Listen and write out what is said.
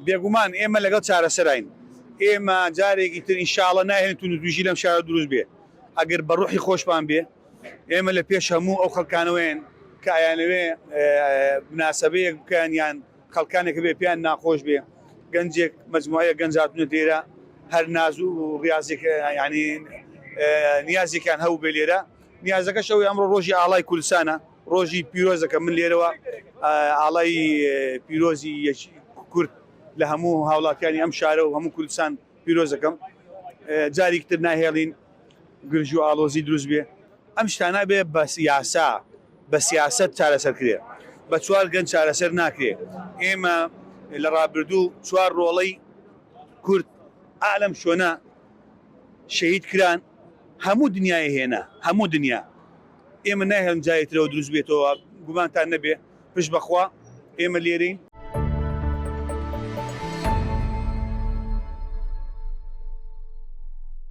بێگومان ئێمە لەگەڵ چارەسەراین. ئێمە جارێکی تر ئینشاڵە ناهێن توندوتیژی لەم شارە دروست بێ. ئەگەر بە ڕوحی خۆشمان بێ ئێمە لە پێش هەموو ئەو خەڵکانەوەین کە ئەیانەوێ مناسەبەیەک بکەن یان خەڵکانێک بێ پێیان ناخۆش بێ. گەنجێک مەجموعەیەک گەنج هاتوونە لێرە هەر ناز و ڕیازێک یعنی نیازێکیان هەبوو بێ لێرە. نیازەکەش ئەوەی ئەمڕۆ ڕۆژی ئاڵای کوردستانە، ڕۆژی پیرۆزەکە من لێرەوە ئاڵای پیرۆزی کورد لە هەموو هاوڵاتیانی ئەم شارە و هەموو کوردستان پیرۆزەکەم. جاریک تر ناهێڵین گرژ و ئاڵۆزی دروست بێ. ئەم شتانە بێ بە یاسا بە سیاسەت چارەسەر کرێ، بە چوار گەنج چارەسەر ناکرێ. ئێمە لە ڕابردوو چوار ڕۆڵەی کورد ئا لەم شوێنە شەهید کران، هەموو دنیای هێنا، هەموو دنیا. ئێمە ناهێڵین جارێ ترەوە دروست بێتەوە، گومانتان نەبێ، پشت بەخوا ئێمە لێرەین.